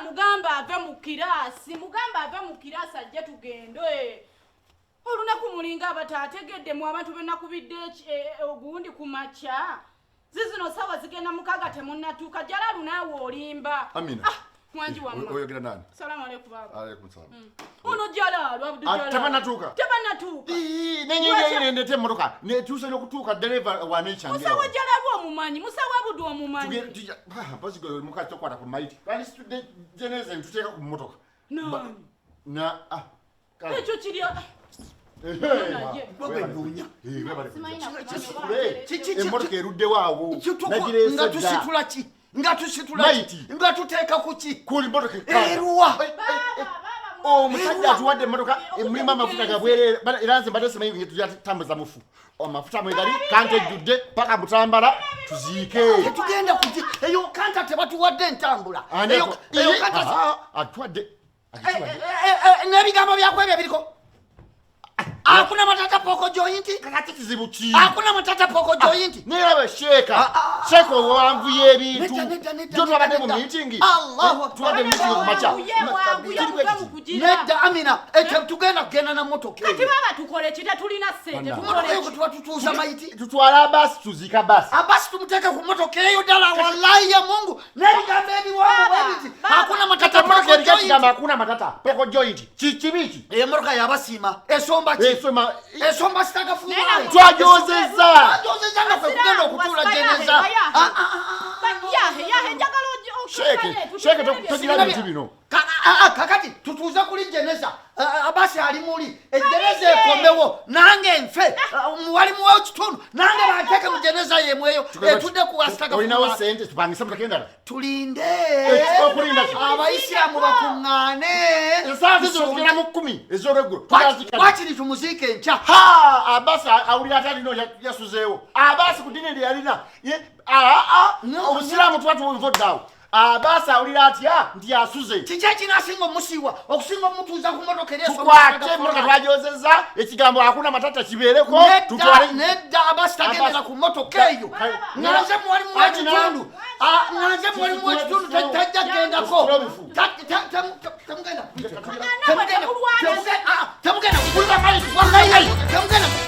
Mugamba ave mu kiraasi, mugamba ave mu kiraasi ajje tugende. Olunaku mulinga abataategedde mu abantu be nakubidde ogundi ku makya. Zizino sawa zigenda 6 temunnatuuka. Jalaalu naawe olimba. Amina. Ah, mwanji wamma. Oyogera nani? Salamu alaikum baba. Alaikum salam. Ono Jalaalu, Abdu Ah, Jalaalu. Tebanatuuka. Tebanatuuka. Ii, nenye ndete emmotoka. Netuuse n'okutuuka dereva waneekyangira. Musawo Jalaalu omumanyi, musawo Abudu omumanyi. Mpozi gwe mukazi tokwata ku mayiti. Twandisitudde jeneza ne tuteeka ku mmotoka. Nani? Na ah. Kale. Ekyo kiri Ehe, Gwe nnoonya. Eh, webale. Simanyi na kumanya Kisitule. Ki- Emmotoka eruddewo awo. Kituko- nga tusitula ki? Nga tusitula ki? Mayiti. Nga tuteeka ku ki? Kuli mmotoka ekkaza. Eruwa. Omusajja atuwadde emmotoka emulimu amafuta gabwereere era nze mbadde simanyi ngeri tujja tutambuza mufu. Amafuta mwegali kanta ejjudde paka Mutambala tuziike. Tetugenda kugi eyo kanta tebatuwadde entambula. Ani Eyo eyo kanta atuwadde. Eh, eh, eh, n'ebigambo byako ebyo biriko. Hakuna matata poko jointi. Kakati kizibu ki? Hakuna matata poko jointi. Naye sheeka. Ah, ah, ah. Sheeka owanvuya ebintu. Nedda, nedda, nedda, Jo twabadde mu nedda. meeting. Allahu Akbar. Tubadde mu meeting ku makya. Wanguye, Kiri bwe muve kiti. mu kugira. Nedda Amina, tetugenda kugenda na mmotoka Kati eyo. baba tukole ki? Tetulina ssente, Bannange. tukole Mmotoka eyo ki? kwe tuba tutuuza mayiti. Tutwale abasi tuziika basi. Abasi tumuteeke ku mmotoka eyo ddala wallahi ya Mungu n'ebigambo ebiwanvu Baba, bwe biti. baba. Hakuna matata Kati emmotoka poko eriko ekigambo jointi. hakuna matata poko joint. Kibi ki? Emmotoka yabasiima esomba ki? Esoma Esomba sitagafuumayo. Twajozezza. Twajozezza nga kwe kugenda okutuula jeneza. Ah, ah, ah, ah. Yahe, yahe, njagala Sheeke, okkale, sheeke tutegere togira bye- bintu bino. Kakati tutuuze kuli jeneza. Abasi ali muli ejeneza ekomewo nange nfe wali muwewo kitundu nange banteeke mu jeneza yemweyo etudde ku Olinawo ssente tupangise emmotoka endala. Tulinde Okulinda ki? abayisiraamu bakuŋŋaane. Essaawa zino zigenda mu 10 ez'olweggulo. Wakiri tumuziike enkya. Ha! Abasi awulira ate alina yasuzeewo. Abasi ku ddiini lye yalina. No, Obusiraamu tuba tubuvudde awo. Abasi awulira atya nti asuze. Kiki ekinasinga omusiiwa okusinga omutuuza ku mmotoka eri esomba Tukwate sitagafuumayo? emmotoka twajozezza ekigambo hakuna matata kibeereko. Nedda, Tutwale nedda, abasi tagendera ku mmotoka eyo. Nga nze muwalimu w'ekitundu. Ah, nga nze muwalimu w'ekitundu tajja kugendako. Temugenda. Nammwe temulwana. Temugenda. Wallahi, temugenda.